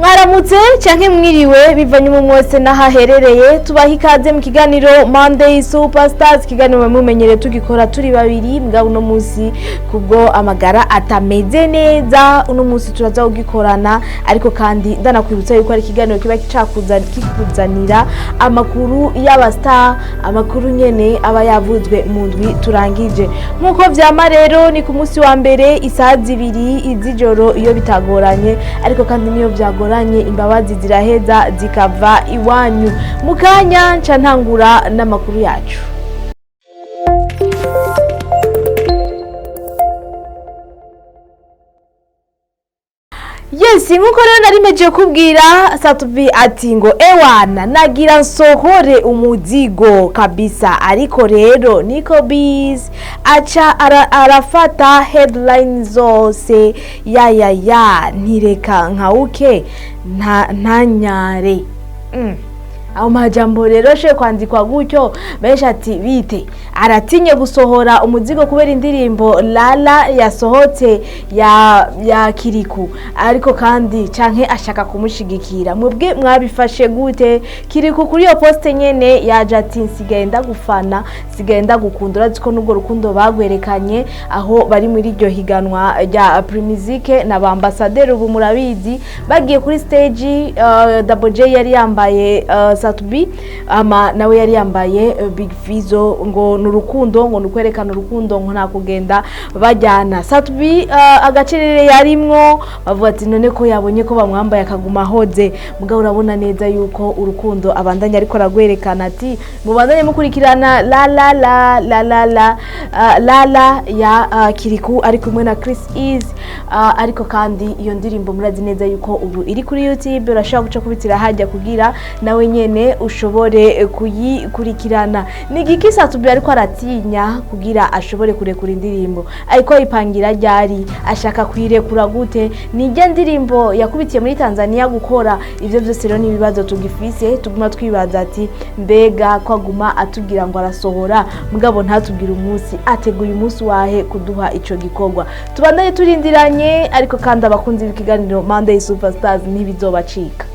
Mwaramutse canke mwiriwe, bivanye mu mwese n'ahaherereye. Tubaha ikaze mu kiganiro Monday Superstars, ikiganiro mumenyere tugikora turi babiri. Mugabo uno munsi, kubwo amagara atameze neza, uno munsi turaza kugikorana. Ariko kandi ndanakwibutsa yuko ari ikiganiro kiba kikuzanira amakuru y'aba star, amakuru nyene aba yavuzwe mu ndwi turangije. Nk'uko vyama rero, ni ku munsi wa mbere isaha 2 z'ijoro iyo bitagoranye. Ariko kandi niyo byagoranye, imbabazi ziraheza zikava iwanyu. Mu kanya nca ntangura n'amakuru yacu. Yes, nkuko rero nari meje kubwira, Sat-B ati ngo ewana nagira nsohore umuzigo kabisa. Ariko rero Nico Biz aca arafata headline zose. Ya ya ya, ntireka nkawuke nta ntanyare. Ayo majambo rero she kwandikwa gutyo, benshi ati bite, aratinye gusohora umuzigo kubera indirimbo Lala yasohotse ya Kiriku? Ariko kandi canke ashaka kumushigikira? Mwebwe mwabifashe gute? Kiriku kuri iyo poste nyene yaje ati nsigaye ndagufana, nsigaye ndagukunda. Urazi ko n'ubwo rukundo bagwerekanye aho bari muri iryo higanwa rya Primusic na ba ambassadeur. Ubu murabizi, bagiye kuri stage, Double J yari yambaye Sat-B, ama nawe yari yambaye Big Fizzo, ngo ni urukundo, ngo ni ukwerekana urukundo, ngo nta kugenda bajyana. Sat-B agacerere yarimwo, bavuga ati none ko yabonye ko bamwambaye akaguma ahoze? Mugabo urabona neza yuko urukundo abandanya ariko aragwerekana, ati mubandanye mukurikirana la la la la la la la la ya Kiriku ari kumwe na Chris Ease. Ariko kandi iyo ndirimbo murazi neza yuko ubu iri kuri YouTube, urashobora guca kubitira hajya kugira nawe nyene ushobore kuyikurikirana. Ni igiki Sat-B ariko aratinya kugira ashobore kurekura indirimbo? Ariko ayipangira ryari? Ashaka kuyirekura gute? Ni ndirimbo yakubitiye muri Tanzania gukora? Ivyo byose rero ni ibibazo tugifise, tuguma twibaza ati mbega ko aguma atubwira ngo arasohora, mugabo ntatubwire umunsi, ateguye umunsi wahe kuduha ico gikorwa? Tubandanye turindiranye. Ariko kandi abakunzi b'ikiganiro Monday Superstars, ntibizobacika.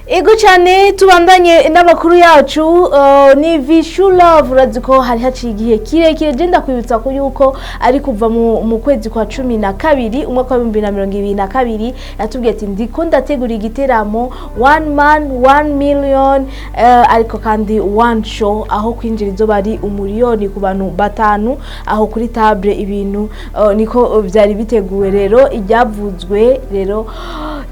Ego cyane, tubandanye n'amakuru yacu. Ni Vishu Love. Urazi ko hari haciye igihe kirekire, je ndakwibutsa ko yuko ari kuva mu kwezi kwa 12 umwaka wa 2022, yatubwiye ati ndiko ndategura igiteramo one man 1 million, ariko kandi one show, aho kwinjira izoba ari 1 miliyoni ku bantu batanu aho kuri table. Ibintu niko byari biteguwe. Rero iryavuzwe rero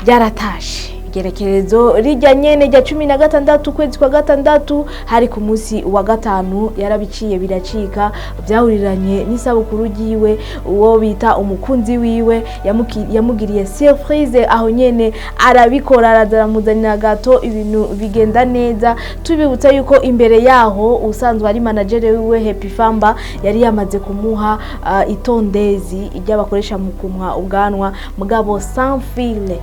ryaratashe igerekerezo rijya nyene rya 16 ukwezi kwa gatandatu, hari ku munsi wa gatanu. Yarabiciye biracika, byahuriranye n'isabukuru ryiwe. Uwo bita umukunzi wiwe yamugiriye surprise aho nyene, arabikora, araza aramuzanira gato, ibintu bigenda neza. Tubibutsa yuko imbere yaho usanzwe ari manager wiwe Happy Famba yari yamaze kumuha itondezi ijya bakoresha mu kumwa ubwanwa, mugabo sans fil,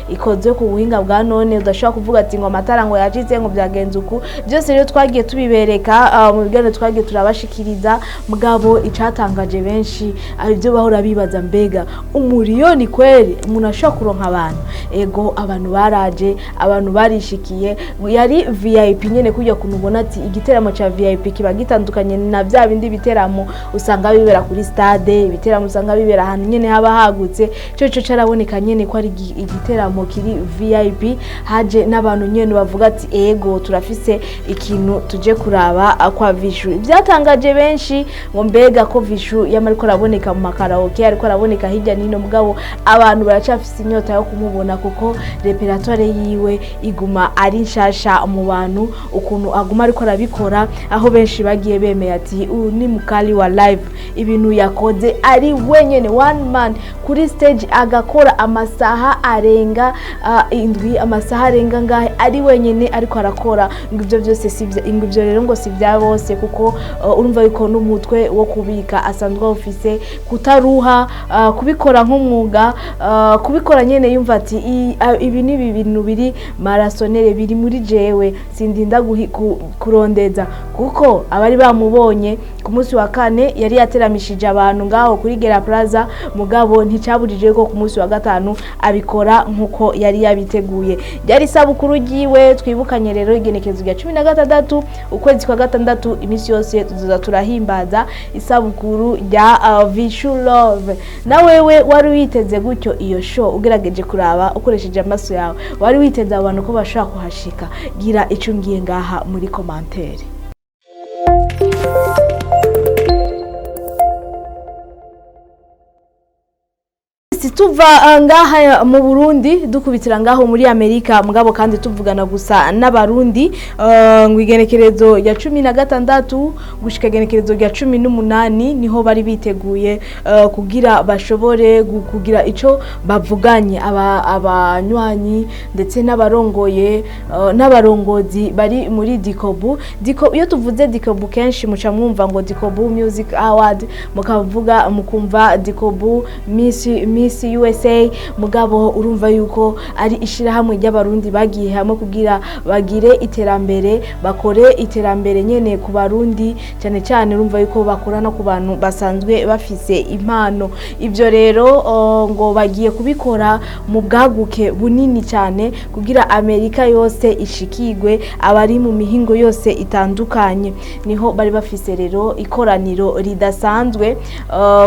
ikozwe ku buhinga bwa none, udashobora kuvuga ati ngo amatara ngo yacitse, ngo byagenze uku. Byose rero twagiye tubibereka mu biganiro twagiye turabashikiriza. Mugabo icatangaje benshi, ibyo bahora bibaza, mbega 1 miliyoni kweri umuntu ashobora kuronka abantu? Ego, abantu baraje, abantu barishikiye. Yari VIP nyene, kujya kuntu ubona ati igiteramo ca VIP kiba gitandukanye na bya bindi biteramo usanga bibera kuri stade, ibiteramo usanga bibera ahantu nyene haba hagutse. Cyo caraboneka nyene ko ari igiteramo kiri VIP. Haje n'abantu nyene bavuga ati ego, turafise ikintu tuje kuraba kwa Vishu. Byatangaje benshi ngo mbega ko Vishu yama ariko araboneka mu ma karaoke, ariko araboneka hirya nino, mugabo abantu baracafise inyota yo kumubona, kuko répertoire yiwe iguma ari nshasha mu bantu, ukuntu aguma ariko arabikora, aho benshi bagiye bemeye ati uyu ni mukali wa live. Ibintu yakoze ari wenyene, one man kuri stage, agakora amasaha arenga Amasaha 7, amasaha arenga ngahe ari wenyene ariko arakora. Ngo ivyo byose si ngo ivyo rero ngo si vya bose, kuko urumva yuko n'umutwe wo kubika asanzwe awufise, kutaruha, kubikora nk'umwuga, kubikora nyene yumva ati ibi ni ibi bintu biri marasonere, biri muri jewe, sindinda kurondeza. Kuko abari bamubonye ku munsi wa kane yari yateramishije abantu ngaho kuri Gera Plaza, mugabo nticabujije ko ku munsi wa gatanu abikora nkuko yari yabiteguye. Ryari isabukuru ryiwe. Twibukanye rero igenekerezo rya 16 ukwezi kwa gatandatu. Iminsi yose tuzoza turahimbaza isabukuru rya Vichou Love. Na wewe wari witeze gutyo iyo show? Ugerageje kuraba ukoresheje amaso yawe, wari witeze abantu ko bashobora kuhashika? Gira ico ngiye ngaha muri commentaire. Tuva ngaha mu Burundi dukubitira ngaho muri Amerika, mugabo kandi tuvugana gusa n'Abarundi. Ngo igenekerezo rya 16 gushika igenekerezo rya 18 niho bari biteguye kugira bashobore kugira ico bavuganye abanywanyi ndetse n'abarongoye, n'abarongozi bari muri Dikobu. Iyo tuvuze Dikobu kenshi muca mwumva ngo Dikobu Music Award, mukavuga mukumva Dikobu Miss USA, mugabo urumva yuko ari ishirahamwe ry'Abarundi bagiye hamwe kugira bagire iterambere, bakore iterambere nyene ku Barundi cyane cyane. Urumva yuko bakora no ku bantu basanzwe bafise impano. Ivyo rero ngo bagiye kubikora mu bwaguke bunini cyane kugira Amerika yose ishikigwe, abari mu mihingo yose itandukanye. Niho bari bafise rero ikoraniro ridasanzwe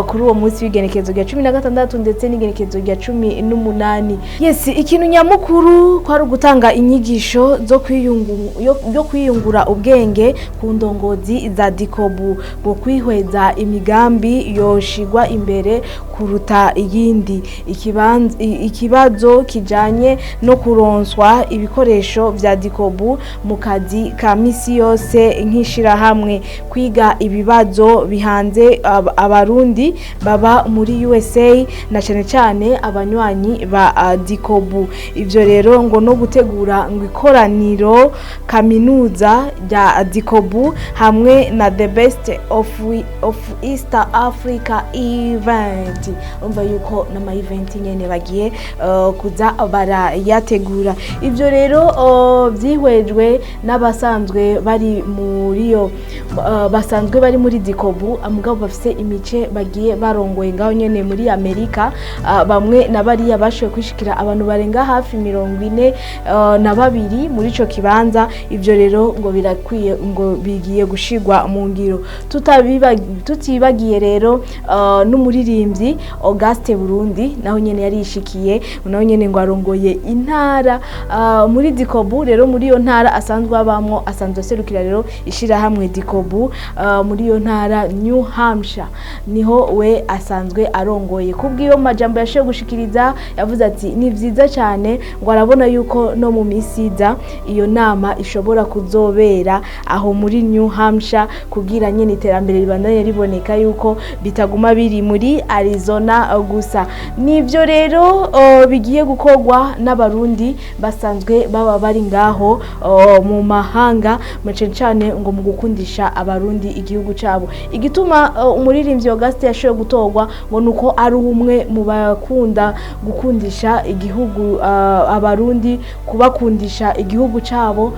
kuri uwo munsi w'igenekerezo rya 16 ndetse n'igenekerezo rya 18. Yes, ikintu nyamukuru kwari ugutanga inyigisho zo kwiyungura ubwenge ku ndongozi za Dikobu, ngo kwihweza imigambi yoshigwa imbere kuruta iyindi, ikibazo kijanye no kuronswa ibikoresho vya Dikobu mu kazi ka misi yose nk'ishirahamwe, kwiga ibibazo bihanze Abarundi baba muri USA na cyane cyane abanywanyi ba Dikobu. Ivyo rero ngo no gutegura ngo ikoraniro kaminuza rya Dikobu hamwe na the best of East Africa event. Umva yuko n'ama event nyene bagiye kuza barayategura. Ivyo rero vyihwejwe n'abasanzwe bari muri yo, basanzwe bari muri Dikobu, mugabo bafise imice bagiye barongoye ngaho nyene muri Amerika. Bamwe na bariya bashoboye kwishikira abantu barenga hafi 42 muri ico kibanza. Ivyo rero ngo birakwiye, ngo bigiye gushigwa mu ngiro. Tutibagiye rero n'umuririmbyi Auguste Burundi, naho nyene yarishikiye, naho nyene ngo arongoye intara muri Dikobu. Rero muri iyo ntara asanzwe abamwo, asanzwe aserukira rero ishirahamwe Dikobu muri iyo ntara New Hampshire, niho we asanzwe arongoye. Kubw'iyo majambo yashoboye gushikiriza, yavuze ati ni vyiza cyane, ngo arabona yuko no mu misi iza iyo nama ishobora kuzobera aho muri New Hampshire, kugira nyene iterambere ribandanye riboneka, yuko bitaguma biri muri Arizona gusa. Nivyo rero bigiye gukorwa n'Abarundi basanzwe baba bari ngaho mu mahanga, cane cane ngo mu gukundisha Abarundi igihugu cabo. Igituma umuririmbyi Auguste yashoboye gutorwa ngo nuko ari umwe mu bakunda gukundisha igihugu, Abarundi kubakundisha igihugu cabo.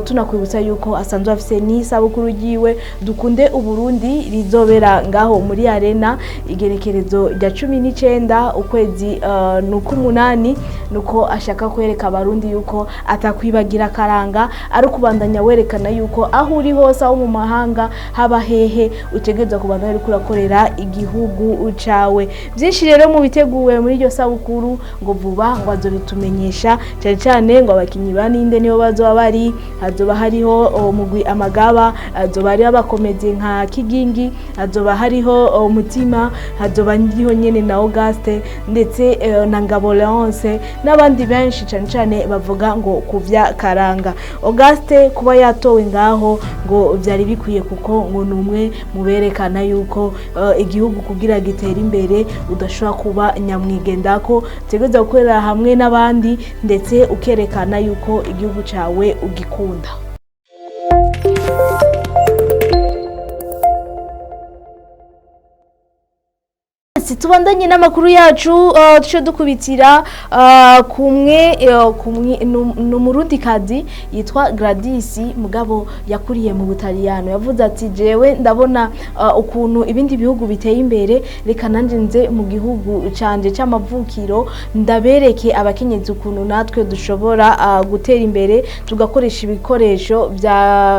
Tunakwibutsa yuko asanzwe afise n'isabukuru ryiwe Dukunde Uburundi rizobera ngaho muri Arena igerekerezo rya 19 ukwezi nuko 8. Nuko ashaka kwereka Abarundi yuko atakwibagira karanga, ari ukubandanya werekana yuko aho uri hose, aho mu mahanga haba hehe, utegerezwa kubandanya uriko urakorera igihugu cawe. Byinshi rero mu biteguwe muri iryo sabukuru ngo vuba ngo azobitumenyesha, cyane cyane ngo abakinyi ba ninde nibo bazoba bari, hazoba hariho umugwi Amagaba, hazoba hariho abakomedi nka Kigingi, hazoba hariho Umutima, hazoba hariho Hariho nyene na Auguste, ndetse na Ngabo Leonce n'abandi benshi cyane cyane bavuga ngo kuvya karanga. Auguste kuba yatowe ngaho ngo byari bikwiye, kuko ngo ni umwe mu berekana yuko igihugu kugira gitere imbere udashobora kuba nyamwigendako, utegerezwa gukorera hamwe n'abandi, ndetse ukerekana yuko igihugu cyawe ugikunda. Tubandanye n'amakuru yacu, tuce dukubitira kumwe kumwe ni umurundikazi yitwa Gladys, mugabo yakuriye mu Butaliyano. Yavuze ati: "Jewe ndabona ukuntu ibindi bihugu biteye imbere, reka nanje nze mu gihugu canje c'amavukiro ndabereke abakenyezi ukuntu natwe dushobora gutera imbere, tugakoresha ibikoresho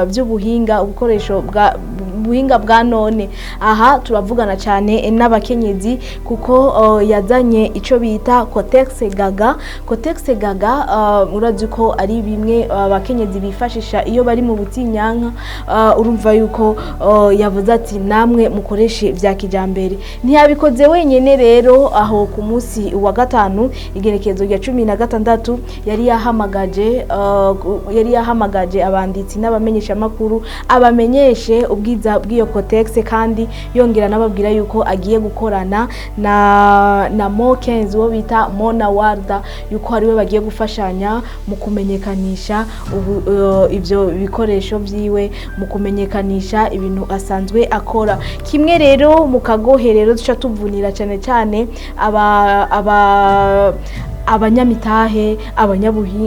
by'ubuhinga, ubukoresho bwa buhinga bwa none." Aha turavugana cyane n'abakenyezi, kuko yazanye icyo bita Kotex Gaga. Kotex Gaga, urazi ko ari bimwe abakenyezi bifashisha iyo bari mu butinyanka. Urumva yuko yavuze ati: "Namwe mukoreshe vya kijambere." Ntiyabikoze wenyene rero. Aho ku munsi wa gatanu, igerekezo rya 16, yari yahamagaje abanditsi n'abamenyeshamakuru, abamenyeshe ubwiza bw'iyo Kotex, kandi yongera n'ababwira yuko agiye gukorana na Mo Kenzi, uwo bita Mona Warda, yuko ariwe bagiye gufashanya mu kumenyekanisha ibyo bikoresho vyiwe, mu kumenyekanisha ibintu asanzwe akora. Kimwe rero mu kagohe rero duca tuvunira cyane cyane aba abanyamitahe,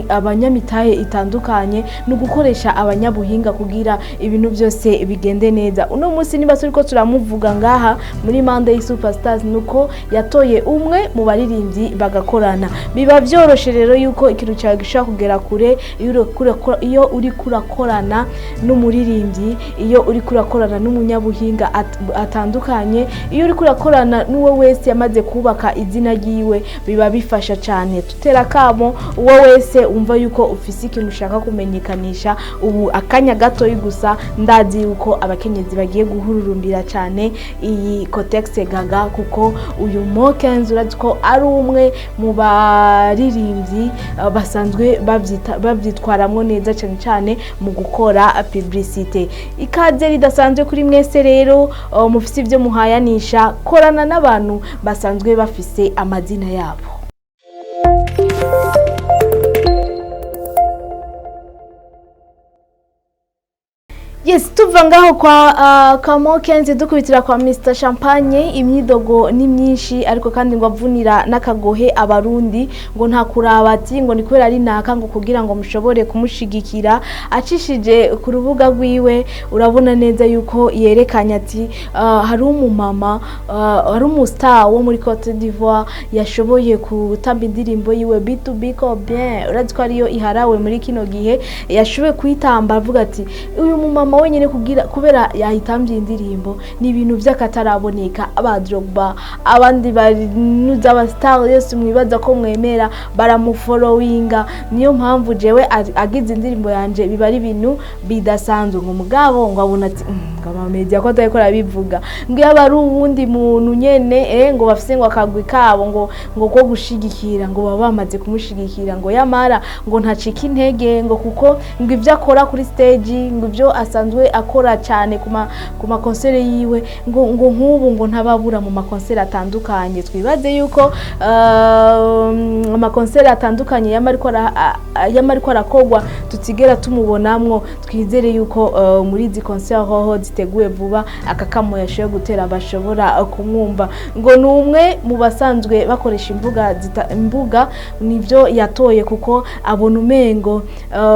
abanyamitahe itandukanye, ni ugukoresha abanyabuhinga kugira ibintu byose bigende neza. Uno munsi niba turiko turamuvuga ngaha muri Monday Superstars, nuko yatoye umwe mu baririmbyi bagakorana. Biba byoroshe rero yuko ikintu cyawe gishobora kugera kure iyo uri kurakorana n'umuririmbyi, iyo uri kurakorana n'umunyabuhinga atandukanye, iyo uri kurakorana n'uwo wese yamaze kubaka izina ryiwe, biba bifasha cyane. Tutera kamo uwo wese wumva yuko ufise ikintu ushaka kumenyekanisha ubu akanya gatoyi gusa. Ndazi yuko abakenyezi bagiye guhururumbira cyane iyi Kotex Gaga, kuko uyu Mokenzi urazi ko ari umwe mu baririmbyi basanzwe babyitwaramwo neza cyane cyane mu gukora publicité. Ikaze ridasanzwe kuri mwese rero mufise ibyo muhayanisha, korana n'abantu basanzwe bafise amazina yabo. Yes, tuva ngaho kwa Kamo Kenzi, dukubitira kwa Mr Champagne. Imyidogo ni myinshi, ariko kandi ngo avunira n'akagohe abarundi, ngo nta kuraba ati ngo ni kubera ari naka ngo kugira ngo mushobore kumushigikira. Acishije ku rubuga rwiwe, urabona neza yuko yerekanye ati hari umumama, hari umustar wo muri Cote d'Ivoire yashoboye gutamba indirimbo yiwe B2B ko bien, urazi ko ariyo iharawe muri kino gihe. Yashoboye kuyitamba, avuga ati uyu mumama wenyine kugira kubera yahitambye indirimbo ni ibintu by'akataraboneka. Aba Drogba, abandi banuza, aba star yose mwibaza ko mwemera, baramufollowinga. Niyo mpamvu jewe agize indirimbo yanje biba ari ibintu bidasanzwe. Ngo mugabo ngo abona ati ngo amamedia ko atariko arabivuga, ngo iyo aba ari uwundi muntu nyene, ngo bafise ngo akagwi kabo ngo ko gushigikira, ngo baba bamaze kumushigikira. Ngo yamara ngo ntacika intege, ngo kuko ngo ibyo akora kuri stage, ngo ibyo asanzwe akora cyane ku makonsere yiwe, ngo nk'ubu ngo ntababura mu makonsere atandukanye. Twibaze yuko amakonsere atandukanye yama ariko arakogwa tutigera tumubonamwo. Twizere yuko muri izi konsere hoho ziteguwe vuba, aka kamo yashoboye gutera bashobora kumwumva. Ngo ni umwe mu basanzwe bakoresha imbuga, nibyo yatoye kuko abona umengo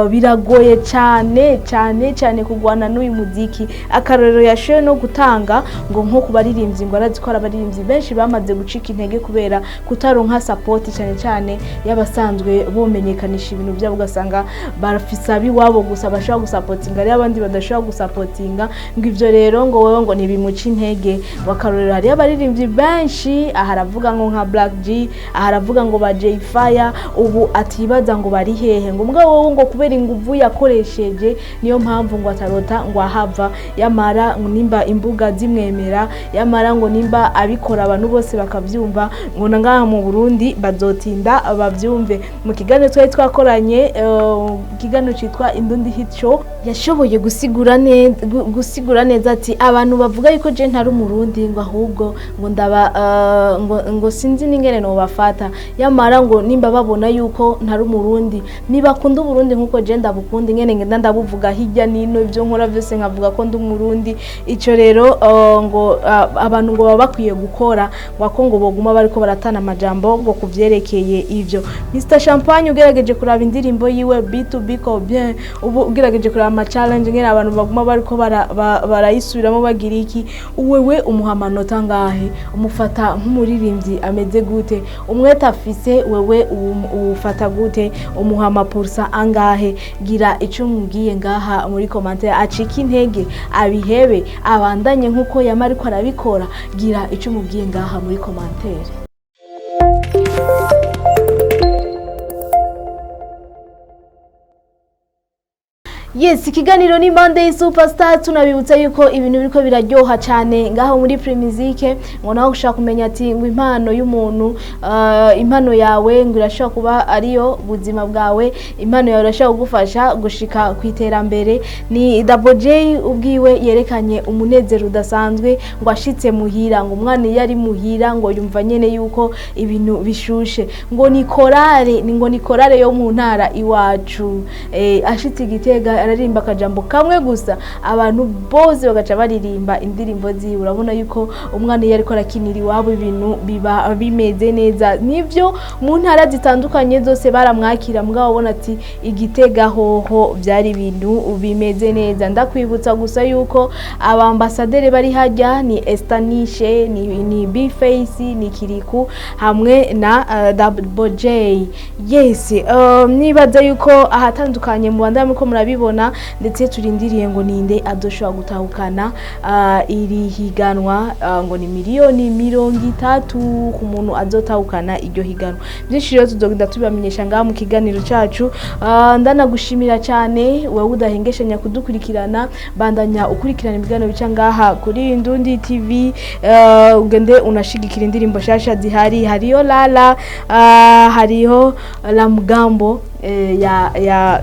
biragoye cyane cyane cyane kugwana n'uyu muziki. Akarorero yashoboye no gutanga, ngo nko ku baririmbyi, ngo arazi ko hari abaririmbyi benshi bamaze gucika intege kubera kutaronka support, cyane cyane y'abasanzwe bomenyekanisha ibintu byabo, ugasanga barafise abiwabo gusa bashobora gusapotinga, hariyo abandi badashobora gusapotinga. Ngo ivyo rero ngo wewe ngo ntibimuca intege. Ngo akarorero hariyo abaririmbyi benshi, aha aravuga ngo nka Black G, aha aravuga ngo ba Jay Fire, ubu atibaza ngo bari hehe. Ngo mbwa wowe ngo kubera inguvu yakoresheje, niyo mpamvu ngo atarota ngo ahagarika. ahava. Yamara ngo nimba imbuga zimwemera, yamara ngo nimba abikora abantu bose bakavyumva, ngo na ngaha mu Burundi bazotinda bavyumve. Mu kiganiro twari twakoranye, ikiganiro citwa Indundi Hit Show, yashoboye gusigura neza ati abantu bavuga yuko je ntari Umurundi, ngo ahubwo ngo ndaba ngo sinzi n'ingene no bafata. Yamara ngo nimba babona yuko ntari Umurundi, nibakunda Uburundi nkuko je ndabukunda, ingene ngenda ndabuvuga hirya nino, ibyo nkora byose nkavuga ko ndi Umurundi. Ico rero ngo abantu ngo baba bakwiye gukora ngo ako ngo boguma bariko baratana amajambo ngo kuvyerekeye ivyo. Mr Champagne, ugerageje kuraba indirimbo yiwe B2B ko bien, ubu ugerageje kuraba ama challenge ngene abantu baguma bariko barayisubiramo bagira iki, wewe umuha amanota ngahe? Umufata nk'umuririmbyi ameze gute? Umwete afise wewe uwufata gute? Umuha amapursa angahe? Gira ico umubwiye ngaha muri commentaire. Acika intege, abihebe, abandanye nk'uko yama ariko arabikora? Gira ico umubwiye ngaha muri commentaire. Yes, ikiganiro ni Monday Superstar. Tunabibutsa yuko ibintu biriko biraryoha cyane ngaho muri Primusic, ngo naho ushaka kumenya ati ngo impano y'umuntu, impano yawe ngo irashobora kuba ariyo buzima bwawe, impano yawe irashobora kugufasha gushika ku iterambere. Ni Double J ubwiwe yerekanye umunezero udasanzwe ngo ashitse muhira, ngo umwana iyo ari muhira ngo yumva nyene yuko ibintu bishushe, ngo ni korale, ni ngo ni korale yo mu ntara iwacu. Ashitse Igitega araririmba akajambo kamwe gusa, abantu bose bagaca baririmba indirimbo ziwe. Urabona yuko umwana iyo ariko arakinira iwabo ibintu biba bimeze neza. Nivyo, mu ntara zitandukanye zose baramwakira, mugabo ubona ati Igitega hoho byari ibintu bimeze neza. Ndakwibutsa gusa yuko abambasaderi bari hajya ni Estanishe, ni B-Face, ni Kiriku hamwe na Double J. Yes, nibaza yuko ahatandukanye mu bandanye muko murabibona, ndetse turindiriye ngo ninde adoshobora gutahukana iri higanwa, ngo ni miliyoni 30 ku muntu azotahukana iryo higanwa. Byinshi rero tuzogenda tubibamenyesha ngaha mu kiganiro cacu. Ndanagushimira cyane wewe udahengeshanya kudukurikirana. Bandanya ukurikirana ibiganiro bica ngaha kuri Indundi TV, ugende unashigikira indirimbo shasha zihari. Hariyo Lala, hariho Lamugambo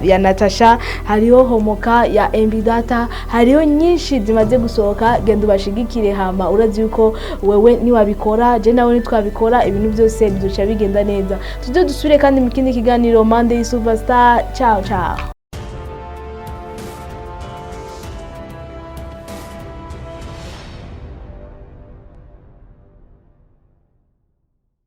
ya Natasha, hariho Homoka ya MB Data, hariho nyinshi zimaze gusohoka. Genda ubashigikire, hama urazi yuko wewe niwabikora, je nawe nitwabikora, ibintu byose bizoca bigenda neza. Tuze dusubire kandi mu kindi kiganiro Monday Superstar. Ciao ciao.